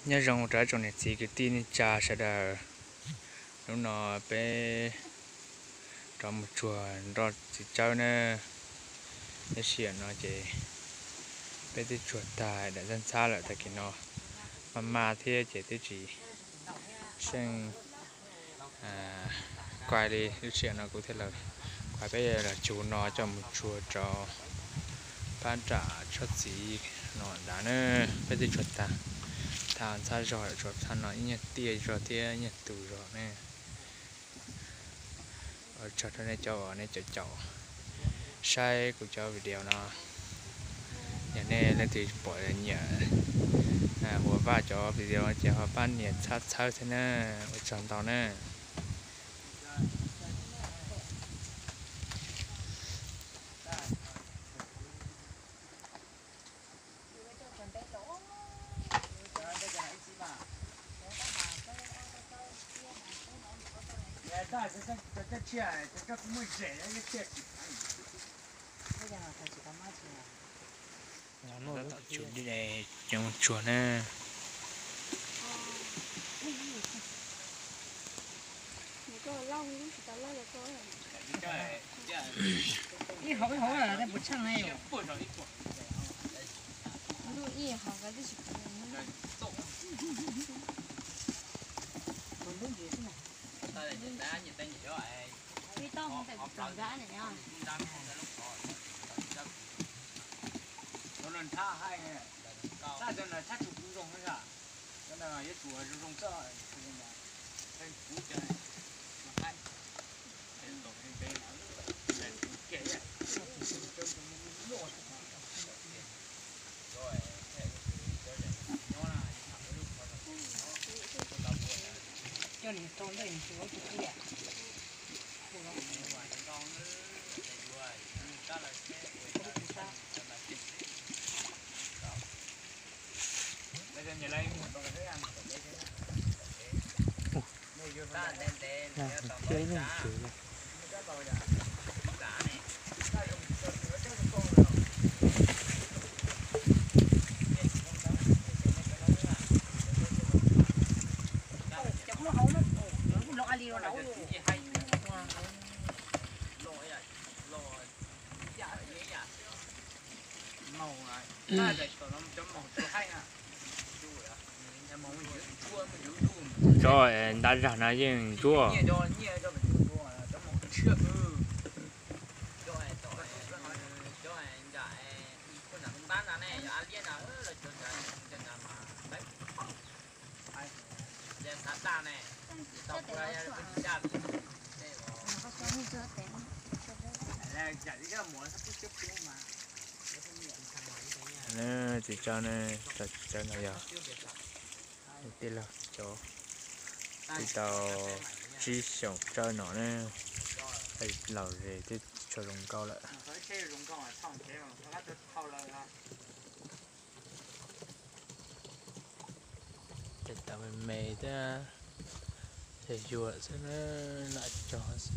Nyob zoo rau tsoom niam txiv kwv tij neej tsa sawv daws. Hnub no peb rov mus tsuag nroj txiv tsawb na. Tab sis no ces peb twb tsuag tag dam ntxhab ntxhab lawm, tag kis no maj maj thiab ces twb tsis seej kuaj li. Lub sij hawm no kuv thiaj los kuaj peb los tsuag no coj mus tsuag rau pab nram tsob txiv no ntag na. Peb twb tsuag tag, thaj ntxhab zog lawm, tshuav thaj no ib nyuag tiaj zog thiab ib nyuag tus zog ne. Ua tsaug rau nej cov uas nej caum caum saib kuv cov video no. Yog nej leej twg pom nyiam Huas Vaj cov video ces ho pab nias txhawb txhawb thiab na. Ua tsaug ntau na. Coob tsuag na. Tsob ntab zag no yeej ntsuab. Txiv tsawb no, txiv tsawb no yog tij laug cov, twb tau tsib xyoos tsawb no na, laus zes twb tshua zoo nkauj lawm. Ces tau me me thiab, ces yuav xwb na, lam cog xwb.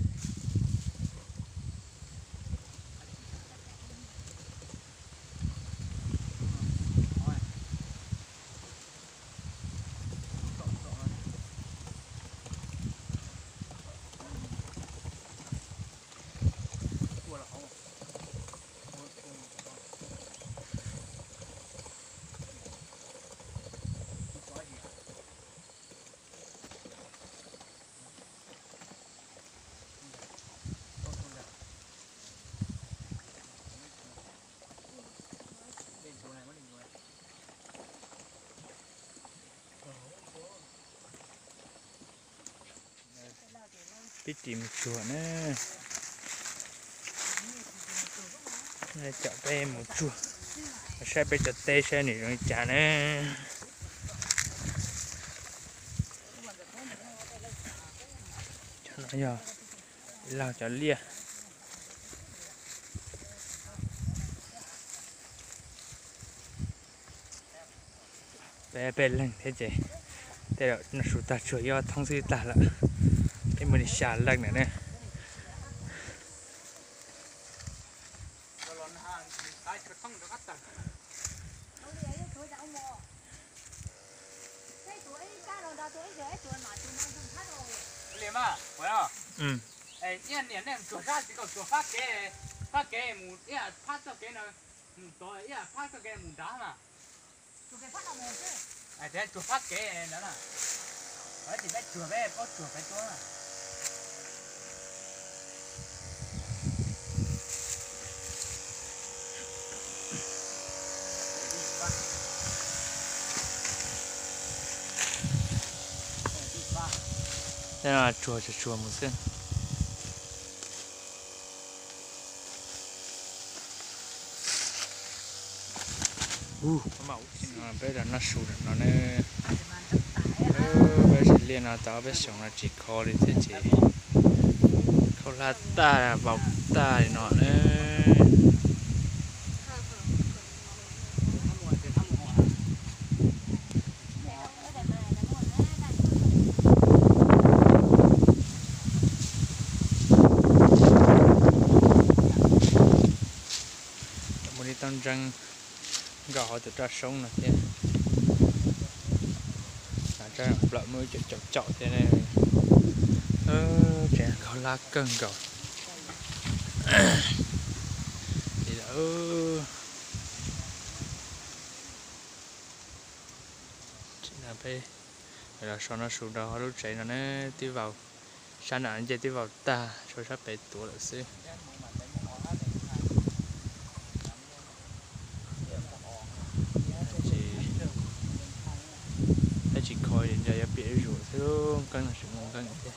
Peb ris mus tsuag na, coj peb mus tsuag, saib peb cov teb saib nws zoo li cas na. Cov no yog laug cov liaj. Peb peb leeg thiab ces tej zaum noj su tag tsuag yob thoob xwb tag lawm. Peb muaj li xya leej na ne. Ua li, ua li, ua li, ua li. Li mas, ua, es ib niam nej mus tsuag sab tsis kom tsuag fab kev, fab kev mus ib phab txoj kev no mus tod, ib phab txoj kev mus nrad mas. Tsuag fab kev ntawd na, tsis peb tsuag peb paub tsuag peb tuab na. Tsuag tsuag mus xwb. Peb los noj su no ne. Peb tsis liaj no tau peb xyoo no tsis kho li thiab ces khaub hlab tag vau tag li no na. Mus li tau ntseeg nkaus hauv tus raj soob no thiab. Raj nplam muaj ib co caum caum thiab ne. Tseem khaub hlab kawg nkaus li lawm. Peb los so noj su rau hauv lub tsev no ne, twb vau, sab nram ncej twb vau tag, so sab pem tuav lawm xwb. Tab tsis kho nco yuav piam ib zaug xwb, nqeeb no tsis muaj nqeeb thiab.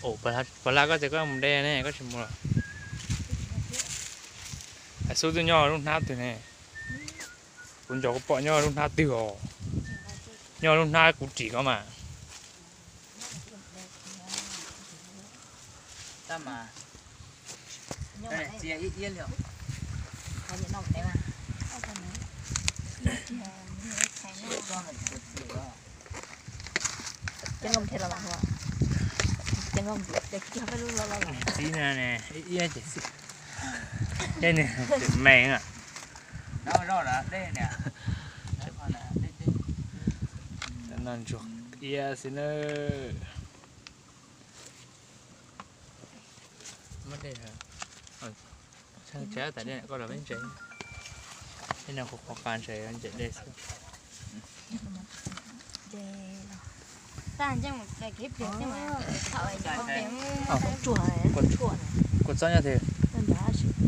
Pog Hlab, koj tias koj mus de ne, koj tsis mus los? Xub twb nyob lub hnab twg ne? Kuv nco kuv pom nyob lub hnab twg os. Nyob lub hnab kuv ris koj mas. Txiv ne, ib ces xwb, tej niag tseem me na. No ntsuag iab xwb na. Tseeb, koj los peb ntses, tej no qhuav qhuav qa ntses, ntses dej xwb. Kua txob nyob twg?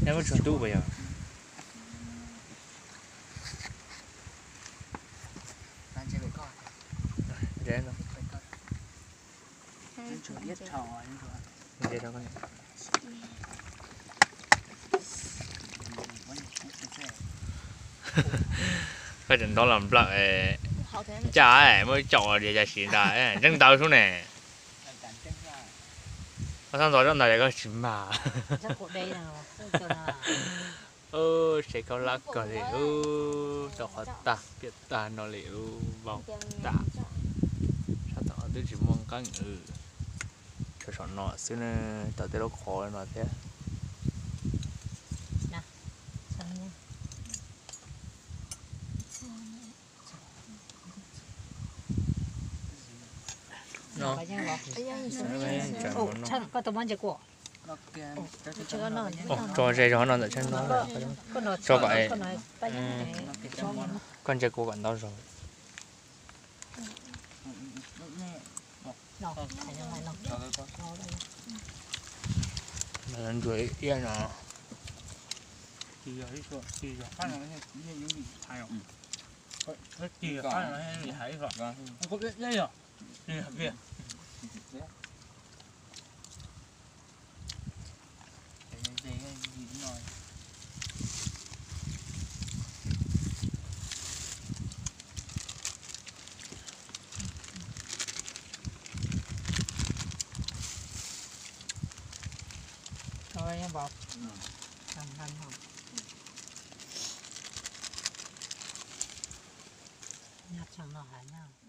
Nyob muab tsuag tub puas yog? Koj tseem ntaub los nplawm ncaj, muab caum dias cas sim ntawd ntseeb ntawd sub ne. Koj txhob ntxov zoj ntawd es koj tsis mag. Tsev khaub hlab kawg li, tau qhov tag piam tag no li, vau tag. Sab tom twb tsis muaj nqeeb, tshuav saum no xwb ne, tau tej lub qhov no thiab. Tso ze zog no ntawm tsheej no, tso kom, koj ntsia kuv kom ntau zog. Ntsuag iab no. Nyob tseem no hais nyob.